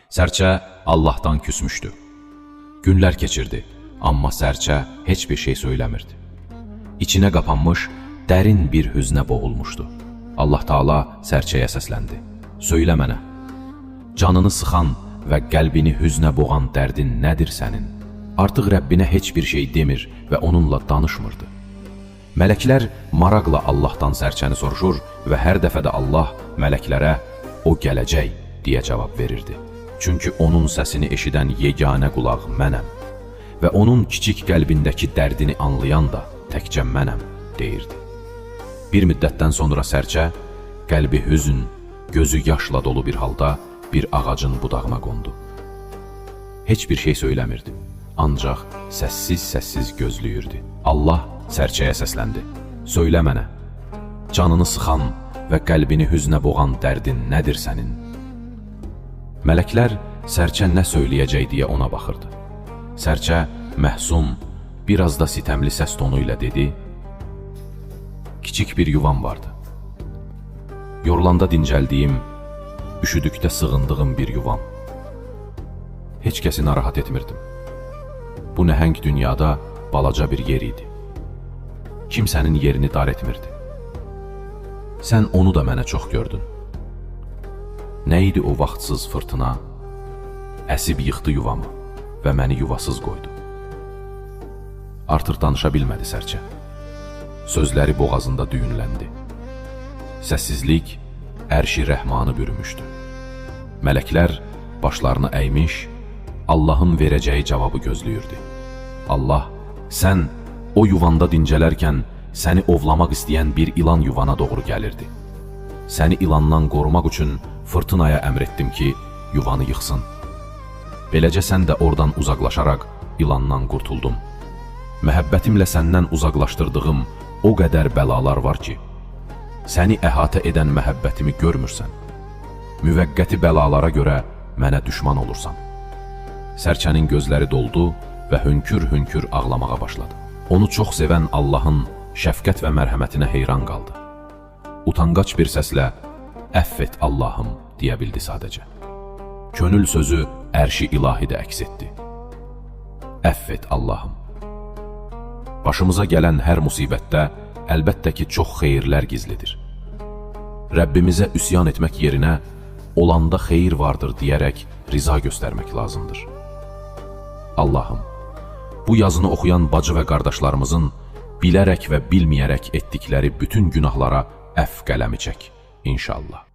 Sərçə Allahdan küsmüşdü. Günlər keçirdi, amma sərçə heç bir şey söyləmirdi. İçinə qapanmış, dərin bir hüznə boğulmuşdu. Allah Taala sərçəyə səsləndi. Söylə mənə, canını sıxan və qəlbini hüznə boğan dərdin nədir sənin? Artıq Rəbbinə heç bir şey demir və onunla danışmırdı. Mələklər maraqla Allahdan sərçəni soruşur və hər dəfə də Allah mələklərə o gələcək deyə cavab verirdi. Çünki onun səsini eşidən yeganə qulaq mənəm və onun kiçik qəlbindəki dərdini anlayan da təkcə mənəm deyirdi. Bir müddətdən sonra sərçə qəlbi hüzn, gözü yaşla dolu bir halda bir ağacın budağına qondu. Heç bir şey söyləmirdi. Ancaq səssiz-səssiz gözləyirdi. Allah sərçəyə səsləndi. Söylə mənə, canını sıxan və qəlbini hüznə boğan dərdin nədir sənin? Mələklər sərçə nə söyləyəcək deyə ona baxırdı. Sərçə məhsum, biraz da sitəmli səs tonu ilə dedi: Kiçik bir yuvam vardı. Yorulanda dincəldiyim, üşüdükdə sığındığım bir yuvam. Heç kəsi narahat etmirdim. Bu nəhəng dünyada balaca bir yer idi. Kimsənin yerini dar etmirdi. Sən onu da mənə çox gördün. Nə idi o vaxtsız fırtına? Əsib yıxdı yuvamı və məni yuvasız qoydu. Artıq danışa bilmədi sərçə. Sözləri boğazında düyünləndi. Səssizlik ərşi rəhmanı bürümüşdü. Mələklər başlarını əymiş, Allahın verəcəyi cavabı gözləyirdi. Allah, sən o yuvanda dincələrkən səni ovlamaq istəyən bir ilan yuvana doğru gəlirdi. Səni ilandan qorumaq üçün fırtınaya əmr etdim ki, yuvanı yıxsın. Beləcə sən də oradan uzaqlaşaraq ilandan qurtuldun. Məhəbbətimlə səndən uzaqlaşdırdığım o qədər bəlalar var ki, səni əhatə edən məhəbbətimi görmürsən. Müvəqqəti bəlalara görə mənə düşman olursan. Sərçənin gözləri doldu və hönkür-hönkür ağlamağa başladı. Onu çox sevən Allahın şəfqət və mərhəmətinə heyran qaldı. Utangaç bir səslə "Əfv et Allahım" deyə bildi sadəcə. Könül sözü ərşi ilahidə əks etdi. Əfv et Allahım. Başımıza gələn hər musibətdə əlbəttə ki, çox xeyirlər gizlidir. Rəbbimizə üsyan etmək yerinə olanda xeyir vardır deyərək riza göstərmək lazımdır. Allahım, bu yazını oxuyan bacı və qardaşlarımızın bilərək və bilməyərək etdikləri bütün günahlara əfv qələmi çək, inşallah.